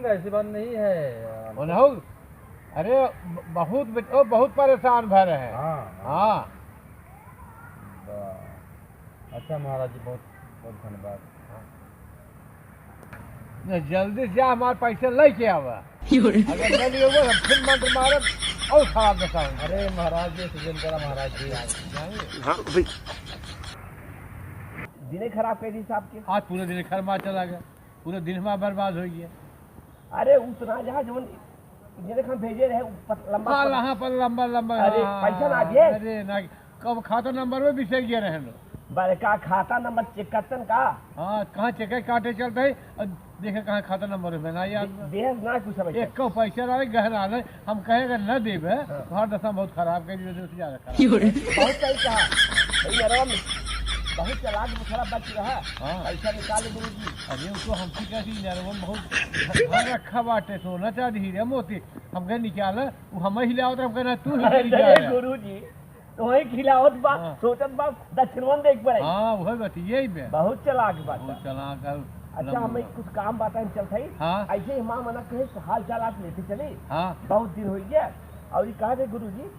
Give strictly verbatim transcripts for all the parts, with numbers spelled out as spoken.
ऐसी बात नहीं है। वो ना हो, अरे, ब-, बहुत बच-, ओ, बहुत परेशान भय रहे। हाँ, हाँ। हाँ। वाह। अच्छा महाराज जी, बहुत, बहुत धन्यवाद। हाँ। न, जल्दी से जा, हमार पैसा लेके आवा। अगर न लियो, हम फिर मंत्र मारब और खराब दशा होई। अरे महाराज जी, सीजन करा महाराज जी। नहीं। हाँ भाई। दिने खराब कर दी साहब के। आज पूरा दिन खरमा चला गया, पूरा दिन हमारा बर्बाद हो गया। अरे उतना जहाँ जवन इंजीनियर खान भेजे रहे, उ पत-, लंबा हाँ, पत-, हाँ, पर लंबा, लंबा, अरे, हाँ, पैसा ना दिए? अरे, ना, कब खाता नंबर में बिसर गया रहे लो। बड़का खाता नंबर चेक करतन का? हाँ, कहाँ चेक है, काटे चलते हैं, और देखे कहाँ खाता नंबर में ना याद दे-, बा। देह ना कुछ समझ एक को पैसा ना गहना ना, हम कहे अगर न देबे, हाँ। तो हर दशा बहुत खराब कर दी, उससे ज्यादा खराब। बहुत सही कहा। भाई, नरवा में बहुत चालाक बुखारा बच रहा। हाँ। पैसा निकाल गुरु जी। अरे, वो तो हमसे क्या थी, नरवा में बहुत धन रखा बाटे, सोना चांदी, हीरे मोती। हम कहे निकाल, वो हम ही ले आवत, हम कहना तू ही अरे, निकाल। गुरु जी, तो वही खिलावत बा, हाँ। सोचत बा, दक्षिणवन देख पड़े। हाँ, वही बात, यही बे। बहुत चालाक बात बहुत है। चालाक है, अच्छा, लंबा। हमें कुछ काम बात है, हम चलत हई। हाँ। ऐसे ही माँ मना कहे, हाल चाल आप लेते चले। हाँ। बहुत दिन हो गया। और ये कहा थे गुरु जी,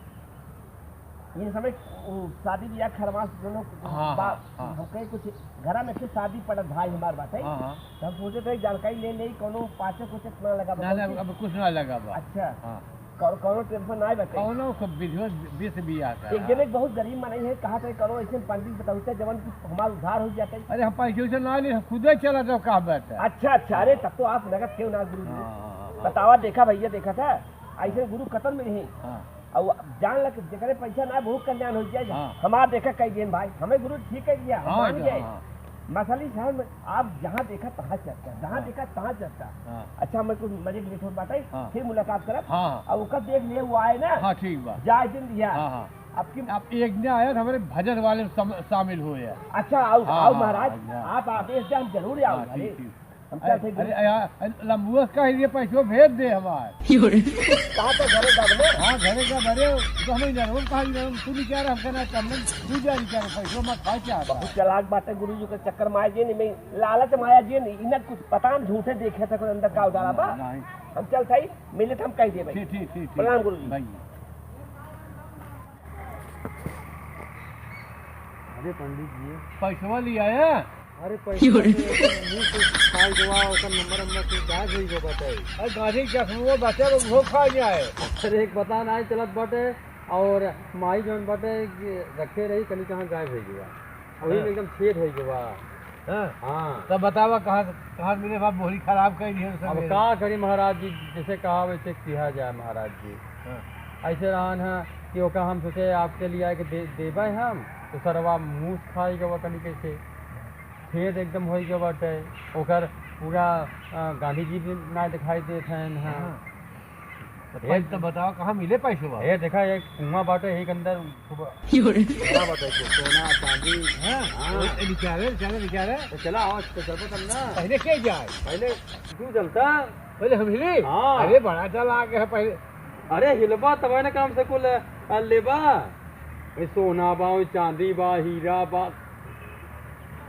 ये समय वो शादी ब्याह खरमास दोनों हाँ, बा-, हाँ, हाँ। हम कहे कुछ घरा में के शादी पड़त भाई हमार बात है। हाँ, हाँ। तो हम सोचे थे जानकारी ले ले, कोनो पाचक उचक ना लगा ना, बा ना, कौन चीज? अब कुछ ना लगा बा। अच्छा। हाँ। कौन, कौनो टेंशन ना बा कहीं? कौनो को बिजनेस बीस बिया का। एक जने बहुत गरीब मनई है, कहा थे करो ऐसे पंडित बताओ थे जवन कुछ हमार उधार हो जाते। अरे हम पैसे उसे ना ले, हम खुदे चला जाओ, का बात है? अच्छा, अच्छा, अरे तब तो आप नगद क्यों ना गुरु जी? हाँ, हाँ, हाँ, हाँ। बतावा, देखा भैया, देखा था, ऐसे गुरु कतन में नहीं। हाँ। और जान लग, जेकरे पैसा ना, बहुत कल्याण हो जाए। हाँ। हमार देखा कई दिन भाई, हमें गुरु ठीक कर दिया, हम हाँ, मान हाँ, गए। हाँ। मसली शहर में आप जहाँ देखा तहाँ चर्चा, जहाँ हाँ। देखा तहाँ चर्चा। हाँ। अच्छा, मैं कुछ मजे के लिए छोट बात है, हाँ। फिर मुलाकात करब। हाँ, हाँ। और ओकर देख लिए, वो आए ना। हाँ, ठीक बा। जाए दिन दिया। हाँ, हाँ। आपकी आप एक दिन आया था, हमारे भजन वाले में सम-, शामिल हुए हैं। अच्छा, आओ, हाँ, आओ हाँ, महाराज, हाँ, हाँ। आप आदेश दे, हम जरूर आओ, हाँ, अरे। ठीक, ठीक। हम अरे, चलते हैं अरे, गुरु। यार, अरे, लंबुआ का ये पैसो भेज दे हमार। कहाँ पे घरे का बने? हाँ, घरे का बने, तो हमें इधर, हम कहाँ इधर, तू नहीं कह रहा, हम कहना, हम नहीं, तू जा नहीं कह रहा, पैसो मत खा, क्या आता है? बहुत चालाक बात है गुरु जी के चक्कर में आए जी, नहीं, मैं लालच में आया जी, नहीं, इन्हें कुछ पता नहीं, झूठे देखे थे, कोई अंदर का उजाला बा। नहीं। हम चलते ही, मिले तो हम कह दे भाई। ठीक, ठीक, ठीक, ठीक। प्रणाम गुरु जी। भाई। अरे पंडित जी। पैसवा ले आया? अरे पैसा क्यों रे? तो मुंह से खाई गवा, ओकर नंबर, नंबर से गायब होई गवा बाटे। अरे गाड़ी के असमुआ बाटे, वो खा गया है। अरे एक पता नहीं चलत बाटे, और माई जौन बाटे कि रखे रही, कहीं कहाँ गायब होई गवा। वही में हाँ। एकदम छेद होई गवा। हाँ? हाँ। तब बतावा कहाँ, कहाँ मिले बा, बोली खराब कर दिए सब अब मेरे। का करी महाराज जी, जैसे कहा वैसे किया जाए महाराज जी। हाँ। ऐसे रहन है कि ओका हम सोचे आपके लिए आके दे, देबे हम, तो सरवा मूस खाई गवा कनी कैसे। छेद एकदम होई गवा बाटे, ओकर पूरा, अ, गांधी जी भी ना दिखाई देत हैं, हाँ। हाँ। तो ए, भाई, तब बताओ, कहाँ मिले पैसवा? ए, देखा, एक कुआं बाटे, एक अंदर खूब क्यों रे? बड़ा बाटे, खूब सोना, चांदी। हाँ, हाँ। ए, निकाले, निकाले, निकाले। तो चला, आओ, तो चलबो तब ना। पहले के जाए? पहले तू चलता। पहले हम हिले? हाँ। अरे, बड़ा चालाक है पहले। अरे, हिलबा तब ना काम से कुल, अ, लेबा। ए, सोना बा, ओ चांदी बा, हीरा बा।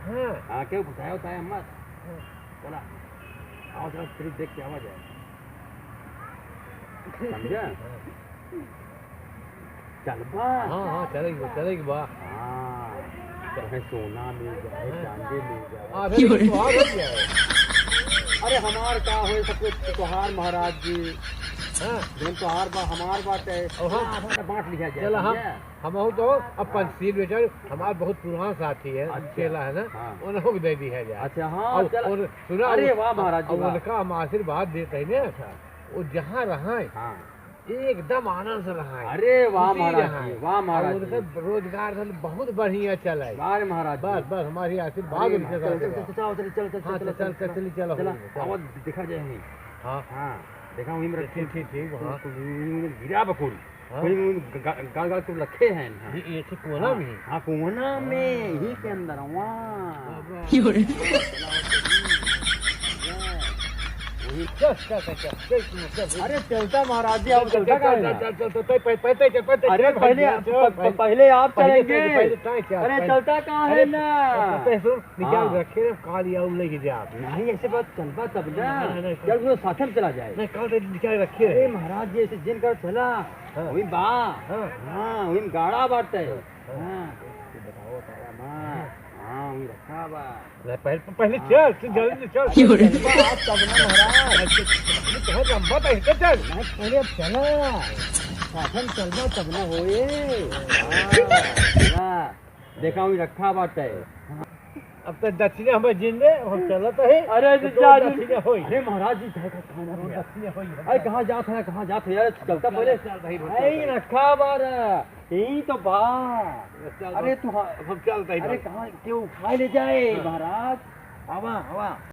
हाँ। हाँ, क्यों बताया, बताया मत। हाँ। चला, आओ, चला, फिर देख के आवा जाए। समझा? चलबा? हाँ, हाँ, चलेगी बा, चलेगी बा। हाँ, चाहे सोना मिल जाए, हाँ। चांदी मिल जाए। हाँ, अरे, त्योहार हो गया है। अरे, हमार का होए, सब कुछ त्योहार महाराज जी। हाँ। जौन त्योहार बा, हमार बाटे। और हाँ। हाँ, आधा आधा बांट लिया जाए, चला, हाँ। समझा? हम हो तो अब हाँ। पंचशील बेचारे, हमार बहुत पुरान साथी है, अच्छा। चेला है ना, हाँ। उनको दे दी है जाए। अच्छा, हाँ, और चला। उन-, सुना, अरे, वो, वाह, महाराज जी, अब वाह। उनका हम आशीर्वाद देते हैं ना, अच्छा। वो जहाँ रहे, हाँ। एकदम आनंद से रहे, अरे वाह खुशी महाराज रहे। जी, वाह महाराज और उनका जी। रोजगार धंधा बहुत बढ़िया चला है। वाह रे महाराज बस, जी। बस हमारी आशीर्वाद अरे उनके साथ चल, चल, रहा। चल, चल, चल, चल, हाँ, चल, तो चल, चल, चल, चल, चल, चल, चल। आवाज दिखा जाए हमें। हाँ। हाँ, देखा वहीं में रखे। ठीक, ठीक, ठीक, हाँ। वहीं में गिरा बकुल। हाँ। वहीं में ग-, ग-, गाल, गाल तो रखे हैं, हाँ। ये, ये तो कोना हाँ, में। हाँ, कोना में, हाँ। यही के अंदर, वाह। बाबा। क्यों रे? चल, चल, चल, चल, चल, चल, चल। अरे चलता महाराज जी, आप चल, चलता चल, काहे चल, ना? चल, चल, चल, चल, पहले, पहले, पहले, अरे चल, पहले चल, आप, चल, प-, प-, पहले, पहले आप पहले चलेंगे। चल, पहले चल, चल, अरे पहले। चलता काहे अरे, ना? पहले सुन, निकाल हाँ। रखे रहे, काल या लेके जा। नहीं, ऐसे बात चलबा तब ना। नहीं, नहीं, नहीं, चल, वो साथे में चला जाए। नहीं, काल तो निकाल रखे अरे रहे। महाराज जी, ऐसे जिन कर चला। हाँ। वही बा। हाँ। हाँ, वही गाड़ा बाटे। हाँ। हाँ। बताओ, बताओ। हाँ, हाँ, वही रखा बा। ले, पहले, पहले हाँ। चल, तू जल्दी से चल। अरे, चलबा आप तब ना महाराज। अरे, तू, तू, तू लंबा तो ऐसे चल। नहीं, पहले अब चला। साधन चलबा तब ना होए। हाँ, हाँ। देखा, वही रखा बाटे। अब तो दक्षिणा हमें जिंदे, हम चलत ही। अरे, तो जीजा जी। दक्षिणा होई। अरे, महाराज जी, जाए, जाए, खाना अरे, पीना। दक्षिणा होई। अरे, कहाँ जात है, कहाँ जात है यार? चलता पहले। चल भाई, चल अरे, भाई। रखा बार। यही तो बा। चल, अरे, हम, तू हाँ, हम चलत ही अरे, भाई। कहाँ, क्यों उठाए ले जाए, हाँ। महाराज? आवा, आवा।